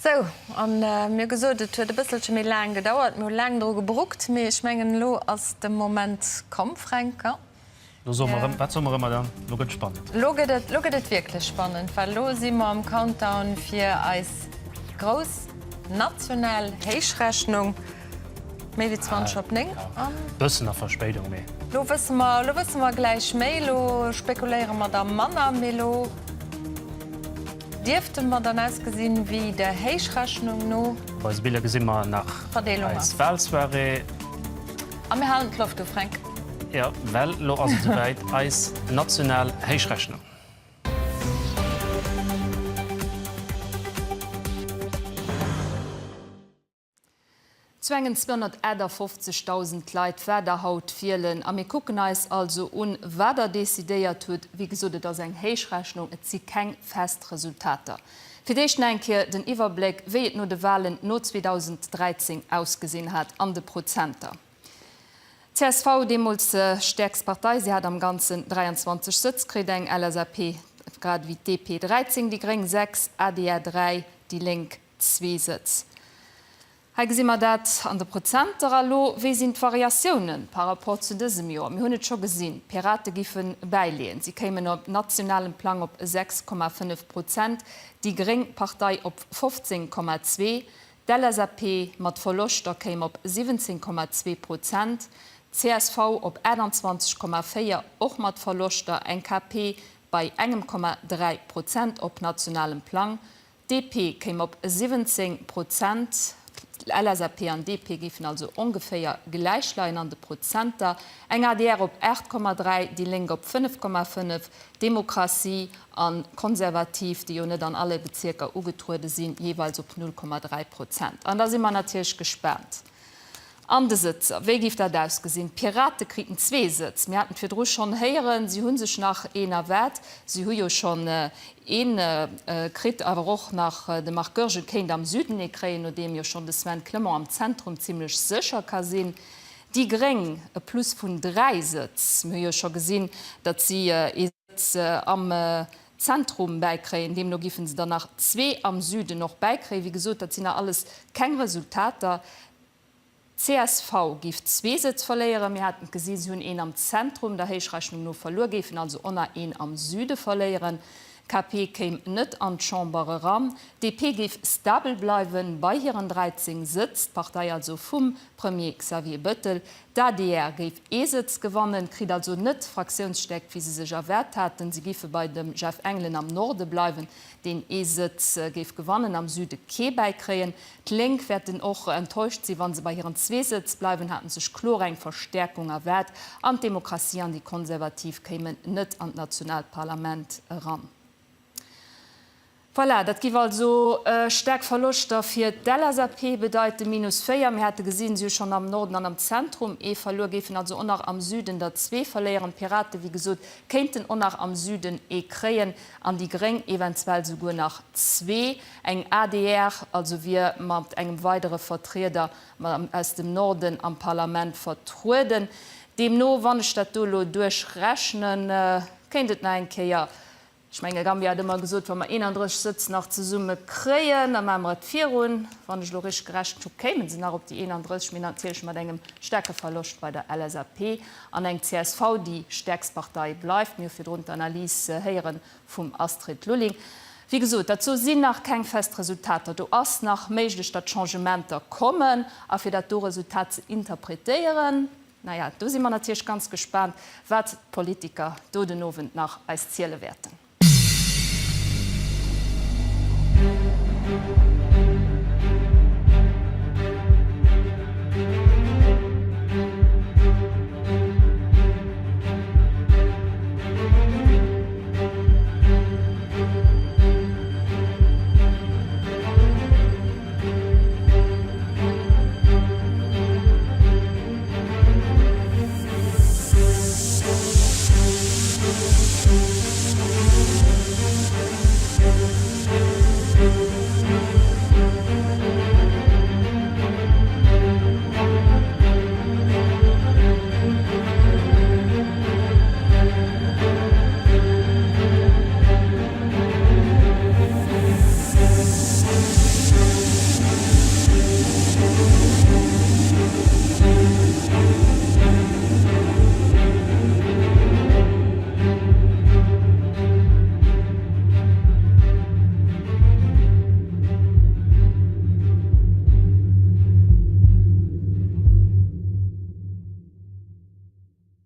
Sou, a mir hu gesot, et huet e bësselche méi laang gedauert, mir hu laang dru gebruckt, mee ech mengen, elo ass de Moment komm, Fränk, ha? Lo soe mer erëm, wat soe mer ëmmer dann? Lo gëtt et spannend. Lo gëtt et, lo gëtt et wierklech spannend, well lo si mer am Countdown fir eis grouss national Héichrechnung. Méi wéi 20 op 9 an. Bëssen a Verspéidung, mee. Lo wësse mer, lo wësse mer gläich méi. Lo spekuléiere mer da manner, mee lo dierfte mer dann ausgesinn, wéi der Héichrechnung no. Op eise Biller gesi mer nach eis Walsoirée. A mir halen d'Loft u, Fränk. Jo, well lo ass et esouwäit, eis national Héichrechnung. Zu engen 258.000 Leit waart der haut wielen. A mir kucken eis also un, wat der decidéiert hutt. Wéi gesot, et ass eng Héichrechnung, et si keng fest Resultater. Fir d'éischt nach eng Kéier den Iwwerbléck, wéi et no de Walen no 2013 ausgesinn hat an de Prozenter. Csv, deemools stäerkst Partei, si hat am Ganzen 23 Sëtz kritt, eng LSAP grad ewéi d'DP 13, déi Gréng 6, adr 3, déi Lénk zwee Sëtz. Hei gesi mer dat an de Prozenter. A lo, wéi sinn d'Variatiounen par rapport zu dësem Joer? Mir hunn et scho gesinn, d'Pirate giffe bäileeën. Si kéimen op nationalem Plang op 6,5 Prozent, déi gréng Partei op 15,2, d'LSAP mat Verloschter kéim op 17,2 Prozent, csv op 28,4, och mat Verloschter, eng KP bei engem 0,3 Prozent op nationalem Plang, DP kéim op 17 Prozent. LSAP an DP géifen also ongeféier gläich leien an de Prozenter. Eng adr op 8,3, déi Lénk op 5,5, Demokratie a Konservativ, déi jo net an alle Bezierker ugetruede sinn, jeeweils op 0,3 Prozent. An da si mer natierlech gespaant. An de Sëtzer, wéi géif dat ausgesinn? D'Pirate kriten zwee Sëtz. Mir haten et virdru schonn héieren, si hu sech nach een erwaart. Si hu jo schonn ee kritt, awer och nach de Marc Goergen kéint am Süden ee kréien, nodeem jo schonn de Sven Clement am Zentrum zimlech sécher ka sinn. Déi Gréng e Plus vun 3 Sëtz. Mir hu jo scho gesinn, datt si ee Sëtz am Zentrum bäikréien. Deemno géife se der nach zwee am Süden och bäikréien. Wéi gesot, dat sinn nach alles keng Resultater. Csv géif zwee Sëtz verléieren. Mir haten et gesi, si hunn een am Zentrum der Héichrechnung no verluer, géifen also och nach een am Süde verléieren. KP kéim net an d'Chamber eran. DP géif stabel bleiwen bei hiren 13 Sëtz, d'Partei also vum Premier Xavier Bëttel. D'adr géif ee Sëtz gewannen, kritt also net d'Fraktiounsstäerkt wéi se sech erwaart haten. Si géife bei dem Jeff Engelen am Norde bleiwen, deen ee Sëtz géif gewannen, am Süde kee bäikréien. D'Lénk wäerten och enttäuscht sinn, wa se bei hiren zwee Sëtz bleiwen, haten sech kloer eng Verstäerkung erwaart. An d'Demokratie an déi Konservativ kéimen net an d'nationaalt Parlament eran. Voilà, dat giff also staark Verloschter fir d'LSAP bedeiten, minus 4. Mir hate gesinn, si hu schonn am Norden an am Zentrum ee verluer, géifen also och nach am Süden der zwee verléieren. D'Piraten, wéi gesot, kéinten och nach am Süden ee kréien an déi Gréng eventuell souguer nach zwee. Eng adr also wier mat engem weidere Vertrieder aus dem Norden am Parlament vertrueden. Deemno, wann ech dat do elo duerchrechnen, kéint et nach eng Kéier, ech mengen, Gambia hat ëmmer gesot, wa mer 31 Sëtz nach zesumme kréien, da maache mer et virun. Wann ech elo richteg gerechent hu, kéime se nach op déi 31, mee natierlech mat engem staarke Verloscht bei der LSAP an eng csv, déi stäerkst Partei bleift. Mir hu virdrun d'Analys héieren vum Astrid Lulling. Wéi gesot, dat do sinn nach keng fest Resultater. Do ass nach méiglech, datt Changementer kommen. A fir dat do Resultat ze interpretéieren, na ja, do si mer natierlech ganz gespaant, wat d'Politiker do den Owend nach eis ziele wäerten.